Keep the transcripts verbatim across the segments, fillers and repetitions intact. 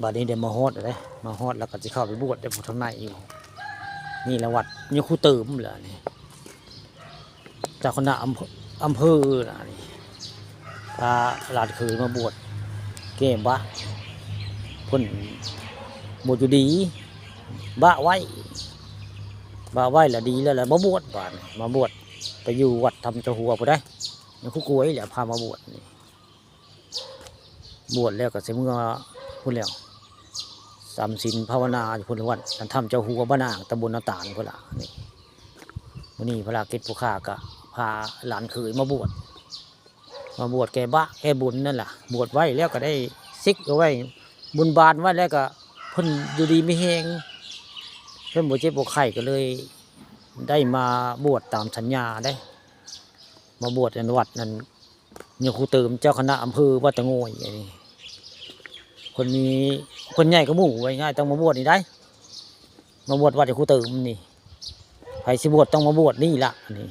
บัดนี้ได้มาฮอดแล้วเด้ มาฮอดแล้วก็สิเข้าไปบวชได้พุทธในอยู่ นี่ละวัดยาคูเติมแหละนี่ เจ้าคณะอำเภอ อำเภอน่ะนี่ พาหลานเขยมาบวช แก้บะ เพิ่นบวชอยู่ดี บะไว้ บะไว้ละดีแล้ว แล้วมาบวชบาดนี้ มาบวช ไปอยู่วัดธรรมเจ้าหัวพุ้นได้ ยาคูกวยแหละพามาบวชนี่ บวชแล้วก็สิเมือพุ้นแล้ว จำศีลภาวนาอยู่พุ้นวัดธรรมเจ้าหัวบ้านนาง ตำบลนาตาลพุ้นล่ะนี่ มื้อนี้ภารกิจผู้ข้าก็พาหลานเขยมาบวช มาบวชแก้บะแก้บุญนั่นล่ะ บวชไว้แล้วก็ได้สิกเอาไว้ บุญบานไว้แล้วก็เพิ่นอยู่ดีมีแฮง เพิ่นบ่เจ็บบ่ไข้ก็เลย ได้มาบวชตามสัญญาได้ มาบวชในวัดนั้น ยาคูเติมเจ้าคณะอำเภอวัดตะโงยอันนี้ เพิ่นมี เพิ่นใหญ่กว่าหมู่ ว่าง่ายๆ ต้องมาบวชนี่ได้ มาบวชวัดยาคูเติมนี่ ไผสิบวชต้องมาบวชนี่ละนี่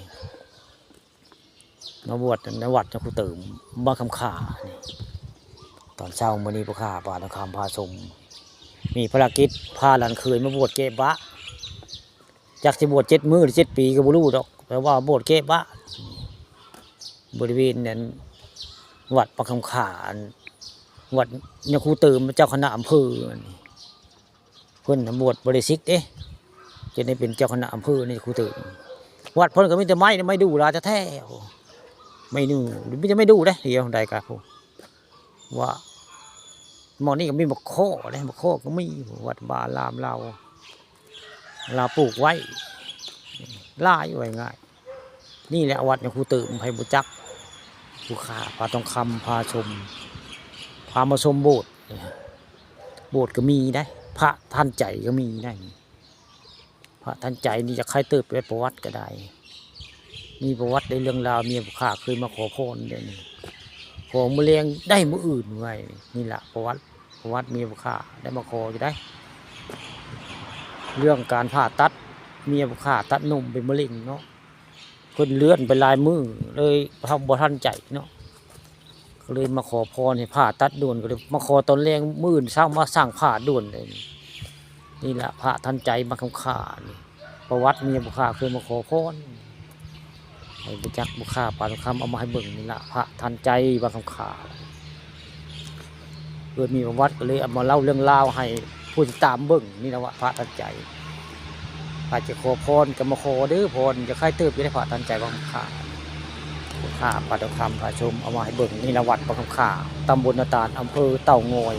มาบวชในวัดยาคูเติม บ้านคำข่านี่ ตอนเช้ามื้อนี้ผู้ข้าพาทองคำพาชม มีภารกิจพาหลานเขยมาบวชแก้บะ จักสิบวชเจ็ดมื้อหรือเจ็ดปีก็บ่รู้ดอก แต่ว่าบวชแก้บะ บริเวณนั้น วัดบ้านคำข่า วัดยาคูเติมเจ้าคณะอำเภอนี่ เพิ่นน่ะบวชบ่ได้สิกเด้ จนได้เป็นเจ้าคณะอำเภอนี่คูเติม วัดเพิ่นก็มีแต่ไม้ ไม้ดู่หลายแท้ๆ ไม้ดู่ มีแต่ไม้ดู่เด้ เดี๋ยวใดก็พู้น ว่าหม่องนี้ก็มีบักข้อเด้ บักข้อก็มี วัดวาอารามลาว ลาวปลูกไว้ หลาย ว่าง่าย นี่แหละวัดยาคูเติม ไผบ่จัก ผู้ข้าพาทองคำพาชม พามาชมโบสถ์ โบสถ์ก็มีได้ พระทันใจก็มีได้ พระทันใจนี่อยากให้เติบไปประวัติก็ได้ มีประวัติในเรื่องราวเมียผู้ข้าเคยมาขอพรเด้นี่ ขอมื้อแลงได้มื้ออื่นไว้ นี่ล่ะประวัติ ประวัติเมียผู้ข้าได้มาขออยู่ได้ เรื่องการผ่าตัด เมียผู้ข้าตัดนมเป็นมะเร็งเนาะ เพิ่นเลื่อนไปหลายมื้อ เลยเฮาบ่ทันใจเนาะ ก็เลยมาขอพรให้ผ่าตัดด่วน ก็เลยมาขอตอนแลง มื้ออื่นเช้ามาสั่งผ่าด่วนเลย นี่ล่ะพระทันใจบ้านคำข่านี่ ประวัติเมียผู้ข้าเคยมาขอพร ให้ผู้จักผู้ข้าปาทองคำเอามาให้เบิ่งนี่ล่ะ พระทันใจบ้านคำข่า เกิดมีประวัติก็เลยเอามาเล่าเรื่องราวให้ผู้ติดตามเบิ่งนี่ล่ะว่าพระทันใจ ถ้าจะขอพรก็มาขอเด้อ พรจะใครเติบอยู่ในพระทันใจบ้านคำข่า ผู้ข้าปาทองคำพาชมเอามาให้เบิ่งนี่ล่ะวัดบ้านคำข่า ตำบลนาตาล อำเภอเต่างอย